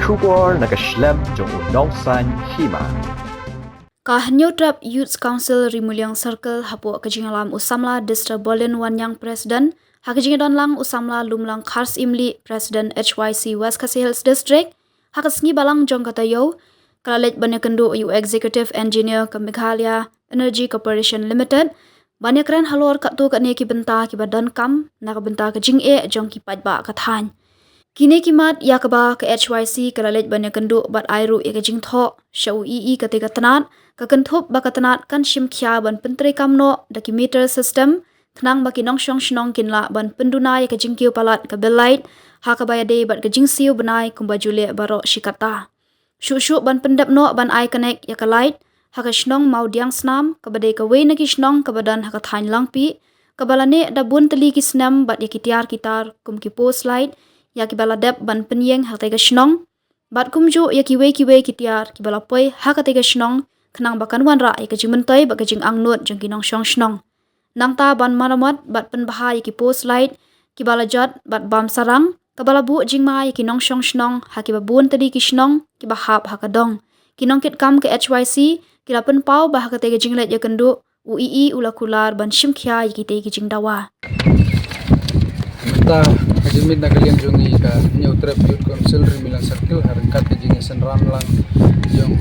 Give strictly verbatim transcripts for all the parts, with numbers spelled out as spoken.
Khubor na ka shlem jong u Nongsaiñ Hima. Ka Hynñiewtrep Youth Council Ri Muliang Circle hapoh ka jingïalam u samla Dister Bolin Wanniang President, ha ka jingdon lang u samla Lumlang Kharsyimlieh President H Y C West Khasi Hills District, ha ka sngi balang jong ka taïew, ka la leit ban ïakynduh ïa u Executive Engineer ka Meghalaya Energy Corporation Limited, ban ïakren halor katto katne ki bynta kiba donkam, na ka bynta ka jingeh jong ki paidbah ka thaiñ. Kine ki mat ïa kaba ka H Y C ka la leit ban ïakynduh bad ai ruh ïa ka jingthoh sha u E E katei ka tnat, ka kynthup ba ka tnat kan shim khia ban pyntreikam noh da ki meter system, khnang ba ki nongshong shnong kin lah ban pynduna ïa ka jingkiew palat ka bill light, ha kaba ïadei bad ka jingsiew bnai kumba ju leh baroh shi katta. Shuh shuh ban pyndep noh ban ai connect ïa ka light ha ka shnong Mawdiangsnam, kaba dei kawei na ki shnong kaba don ha ka thaiñ Langpih, kaba la neh da bun tylli ki snem bad ïa ki tiar ki tar kum ki post light ïa kiba la dep ban pynïeng ha katei ka shnong, bad kumjuh ïa kiwei kiwei ki tiar kiba la poi ha katei ka shnong, khnang ba kan wanrah ïa ka jingmyntoi bad ka jingangnud jong ki nongshong shnong. Nangta ban maramot bad pynbha ïa ki post light kiba la jot bad bam sarang, kaba la buh jingma ïa ki nongshong shnong ha kiba bun tylli ki shnong kiba hap ha ka dong. Ki nongkitkam ka H Y C ki la pynpaw ba ha katei ka jingleit ïakynduh, u E E u la kular ban shim khia ïa kitei ki jingdawa. Mynta ka jingmit na ka liang jong ngi ka Hynñiewtrep Youth Council Ri Muliang Circle ha ryngkat ka jingïasynran lang jong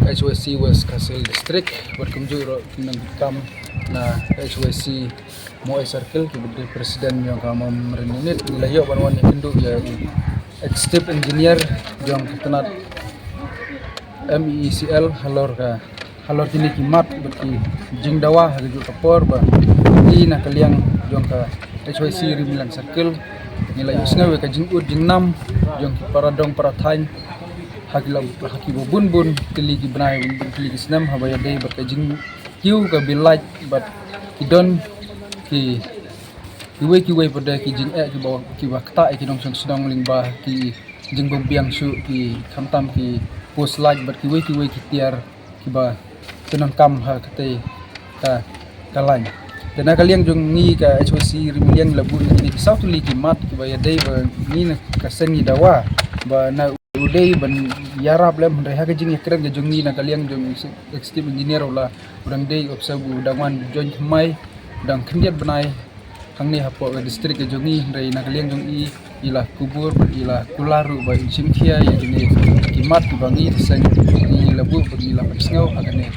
H Y C West Khasi Hills District bad kumjuh ruh ki nongkitkam na H Y C Mawhai Circle, kiba dei President jong ka Mawmarin Unit, ngi la ïoh ban wan ïakynduh ïa u Executive Engineer jong ka tnat M E E C L halor ka, halor kine ki mat bad ki jingdawa ha kajuh ka por ba ngi na ka liang jong ka H Y C Ri Muliang Circle ngi la ïohsngew ïa ka jingud jingnam jong ki para dong para thaiñ ha ki la, ha kiba bun bun tylli ki bnai, bun bun tylli ki snem, haba ïadei bad ka jingkiew ka bill light bad ki don ki, kiwei kiwei pat de ki jingeh kiba, kiba ktah ïa ki nongshong shnong lyngba ki jingbymbiang shuh ki, khamtam ki post light bad kiwei kiwei ki tiar kiba pyndonkam ha katei ka, ka line. Te na ka liang jong ngi ka H Y C Ri Muliang la buh ïa kine ki saw tylli ki mat kiba ïadei ba ngi na ka seng ngi dawa ba na u dei ban ïarap lem, hynrei ha ka jingïakren ka jong ngi na ka liang jong Executive Engineer u la, u dang dei u officer u dang wan join thymmai, u dang khyndiat bnai hangne hapoh ka district ka jong ngi, hynrei na ka liang jong i, i la kubur bad i la kular ruh ba in shim khia ïa kine ki mat kiba ngi ta seng ngi la buh bad ngi la pynsngew ha kane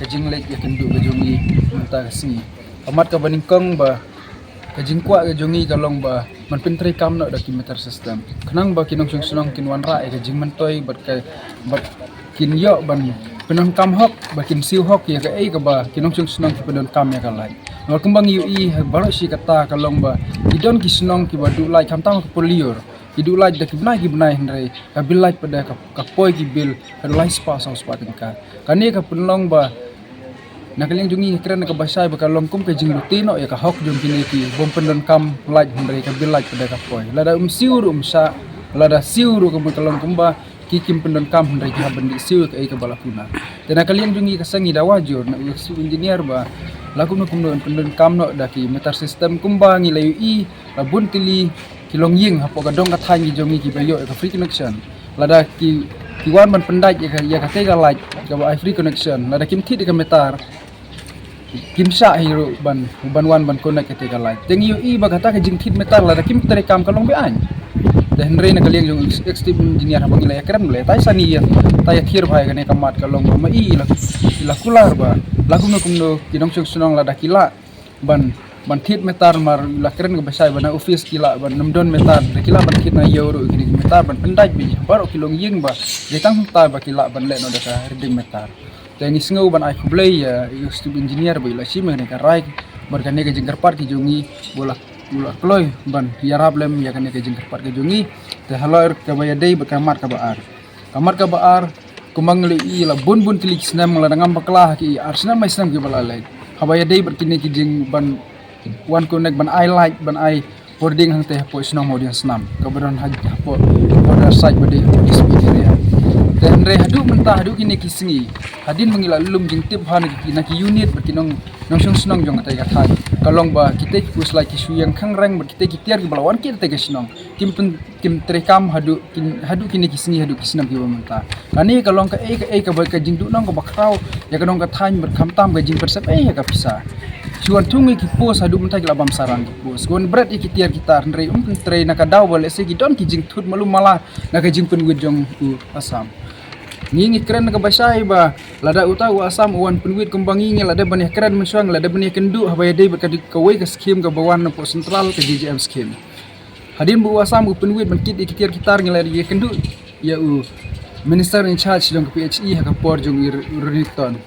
ka jingleit ïakynduh ka jong ngi mynta ka sngi. Ka mat kaba nyngkong ba ka jingkwah ka jong ngi ka long ba ban pyntreikam noh da ki meter system, khnang ba ki nongshong shnong kin wanrah ïa ka jingmyntoi bad ka, bad kin ïoh ban pyndonkam hok, ba kin siew hok ïa kaei kaba ki nongshong shnong ki pyndonkam ïa ka light. Namar kumba ngi ïohi ha baroh shi katta ka long ba ki don ki shnong kiba duh light khamtam ha ka por lyiur, ki duh light da ki bnai ki bnai, hynrei ka bill light pat de ka, ka poi ki bill haduh lai spah saw spah tyngka. Kane ka pynlong ba na ka liang jong ngi ngi kren kaba shai ba ka long kum ka jinglute noh ïa ka hok jong kine ki bym pyndonkam light, hynrei ka bill light pat de ka poi. Lada um siew ruh um shah, lada siew ruh ka, ka long kumba ki kim pyndonkam, hynrei ki hap ban dih siew ïa kaei kaba la kuna. Te na ka liang jong ngi ka seng ngi dawa jur na u Executive Engineer ba la kumno kumno un pyndonkam noh da ki meter system kumba ngi la ïohi la bun tylli ki longïing hapoh ka dong ka thaiñ ki jong ngi kiba ïoh ïa ka free connection. Lada ki, ki wan ban pyndait ïa ka, ïa katei ka light kaba ai free connection, lada kim thied ïa ka meter, kim shah hi ruh ban, ban wan ban connect katei ka light. Te ngi ïohi ba kata ka jingthied meter lada kim treikam ka long be-aiñ. Te hynrei na ka liang jong Executive Engineer haba ngi la ïakren, ba la ïatai sani ïa, ta ïathied bha ïa kane ka mat ka long ba ma i, i la, i la kular ba la kumno kumno ki nongshong shnong lada ki lah ban, ban thied meter, mar la kren kaba shai ba na office ki lah ban, ym don meter, da ki lah ban thied na ïew ruh kine ki meter ban pyndait beit baroh ki longïing ba dei tang kumta ba ki lah ban leh noh da ka reading meter. Te ngi sngew ban ai khublei ïa u Executive Engineer ba i la shim ïa kane ka rai bad kane ka jingkyrpad ka jong ngi, ba u la, u la kloi ban ïarap lem ïa kane ka jingkyrpad ka jong ngi. Te halor kaba ïadei bad ka mat kaba ar. Ka mat kaba ar, kumba ngi la ïohi la bun bun tylli ki snem, la dang ngam bakla ha ki ar snem mai snem kiba la leit, haba ïadei bad kine ki jing ban wan connect, ban ai light, ban ai por ding hangtei hapoh shnong Mawdiangsnam kaba don ha, hapoh border side ba dei hapoh dispute area. Te hynrei haduh mynta, haduh kine ki sngi, hadien ba ngi la lum jingtip bha na ki, na ki unit bad ki nong, nongshong shnong jong katei ka thaiñ, ka long ba kita ki post light ki shu ïeng khangreng bad kita ki tiar kiba la wan kit te ka shnong kim pyn, kim treikam haduh kin, haduh kine ki sngi, haduh ki snem kiba mynta. Kane ka long kaei kaei kaba ka jingduhnong kaba khraw ïa ka nong ka thaiñ bad khamtam ka jingpynsep ei ïa ka pisa. Shu wan thung ïa ki post haduh mynta ki la bam sarang ki post. Ka wan bret ïa ki tiar ki tar hynrei um pyntrei na ka daw ba lehse ki don ki jingthut malu mala na ka jingpynwit jong u Assam. Ngi ngi kren kaba shai ba lada uta u Assam u wan pynwit kumba ngi ngi la dep ban ïa kren mynshuwa, la dep ban ïa kynduh haba ïadei bad ka di-, kawei ka skim kaba wan napoh central ka J J M skim. Hadien ba u Assam u pynwit ban kit ïa ki tiar ki tar ngi la ïa kynduh ïa u minister in charge jong ka P H E ha ka por jong i Renikton.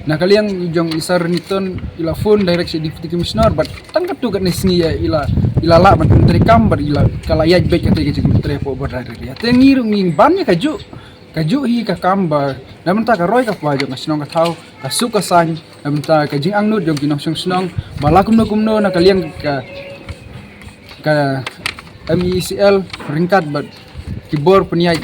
Na ka liang jong i Sir Renikton i la phone direct sha Deputy Commissioner bad tang katto katne sngi ïa i la, i la lah ban pyntreikam bad i la, ka la ïaid beit kata ka jingpyntrei hapoh border area. Te ngi ruh ngi ban ïa kajuh, kajuh hi ka kam ba na bynta ka roi ka par jong ka shnong ka thaw, ka suk ka saiñ, na bynta ka jingangnud jong ki nongshong shnong ba la kumno kumno na ka liang ka ka M E E C L ryngkat bad ki bor pynïaid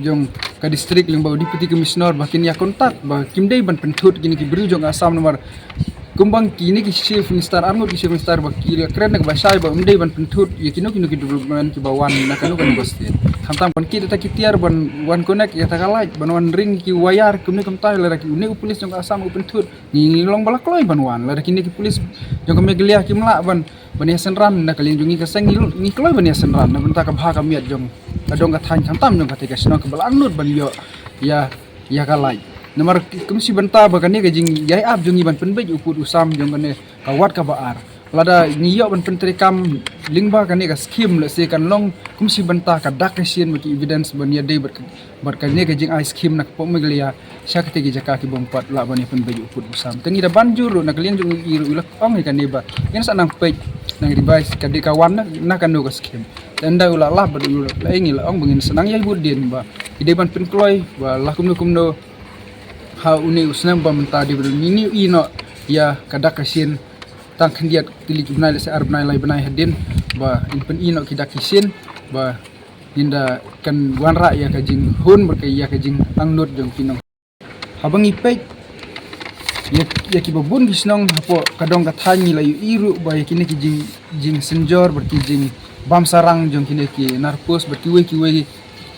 jong ka district lyngba u Deputy Commissioner ba kin ïa contact ba kim dei ban pynthut kine ki briew jong Assam namar kumba kine ki chief minister, arngut ki chief minister ba ki la kren kaba shai ba um dei ban pynthut ïa kino kino ki development kiba wan na kano kano ka state. Khamtam ban kit ïa ta ki tiar ban wan connect ïa ta ka light ban wan ring ki wire kumne kumta lada ki une u police jong Assam u pynthut ngi ngi long ba la kloi ban wan lada kine ki police jong ka Meghalaya kim lah ban ban ïa synran na ka liang jong ngi ka seng ngi, ngi kloi ban ïa synran na bynta ka bha ka miat jong ka dong ka thaiñ khamtam jong kata ka shnong kaba la angnud ban ïoh ïa, ïa ka light. Namar kum shi bynta ba kane ka jingïaid ap jong ngi ban pynbeit u pud u sam jong kane ka wat kaba ar. Lada ngi ïoh ban pyntreikam lyngba kane ka skim lehse kan long kum shi bynta ka dak ka shin ba ki evidence ban ïadei bad ka bad kane ka jingai skim na ka pok Meghalaya sha kata ki jaka ki bym pat lah ban ïa pynbeit u pud u sam. Te ngi da ban jur ruh na ka liang jong i ruh i la ong ïa kane ba ngin sa nang peit nang revise ka dei ka wan na, na kano ka skim. Te ynda u la lah bad u la ïa ngi la ong ba ngin sa nang ïa bud dien ba i dei ban pynkloi ba la kumno kumno ha une u snem ba mynta dei ba ngin ïa i noh ïa ka dak ka shin tang khyndiat tylli ki bnai lehse ar bnai lai bnai hadien ba in pyn i noh ki dak ki shin ba ngin da kan wanrah ïa ka jinghun bad ka ïa ka jingangnud jong ki nong. Haba ngi peit ïa, ïa kiba bun ki shnong hapoh ka dong ka thaiñ ngi la ïohi ruh ba ïa kine ki jing, jingsynjor bad ki jingbam sarang jong kine ki nar post bad kiwei kiwei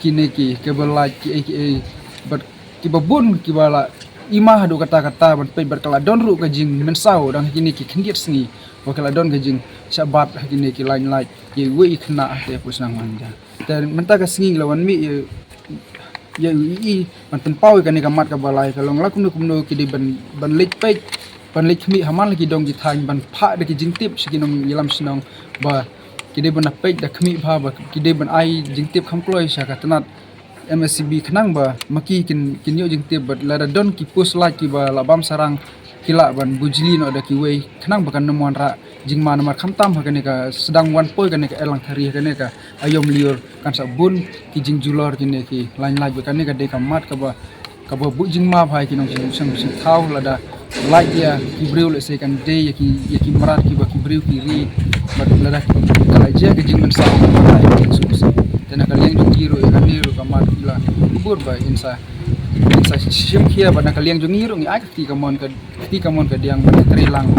kine ki cable light kiei kiei bad kiba bun kiba la i ma haduh katta katta ban peit bad ka la don ruh ka jingmynsaw dang ha kine ki khyndiat sngi ba ka la don ka jingshah bat ha kine ki line light kiwei i khynnah ha te post nang manja. Te mynta ka sngi la wan mih ïa, ïa u E E ban pynpaw ïa kane ka mat kaba lai ka long la kumno kumno ki dei ban, ban leit peit ban leit khmih ha man la ki dong ki thaiñ ban phah da ki jingtip sha ki nongïalam shnong ba ki dei ban da peit da khmih bha ba ki dei ban ai jingtip kham kloi sha ka tnat M S C B khnang ba ma ki kin, kin ïoh jingtip bad lada don ki post light kiba la bam sarang ki lah ban bujli noh da kiwei khnang ba kan nym wanrah jingma namar khamtam ha kane ka sdang wan poi kane ka Erlangthari ha kane ka Aïom Lyiur kan sa bun ki jingjulor kine ki line light ba kane ka dei ka mat kaba, kaba buh jingma bha ïa ki nongshong shnong sha thaw lada light ïa ki briew lehse kan dei ïa ki, ïa ki mrad kiba ki briew ki ri bad lada ka la jia ka jingmynsaw ka mat ïa ki suk suk. Te na ka liang jong ki ruh ïa kane ruh ka mat ki la bur ba in sa, in sa shim khia bad na ka liang jong ngi ruh ngi ai ka kti kamon ka, kti kamon kadiang bad ka trei lang.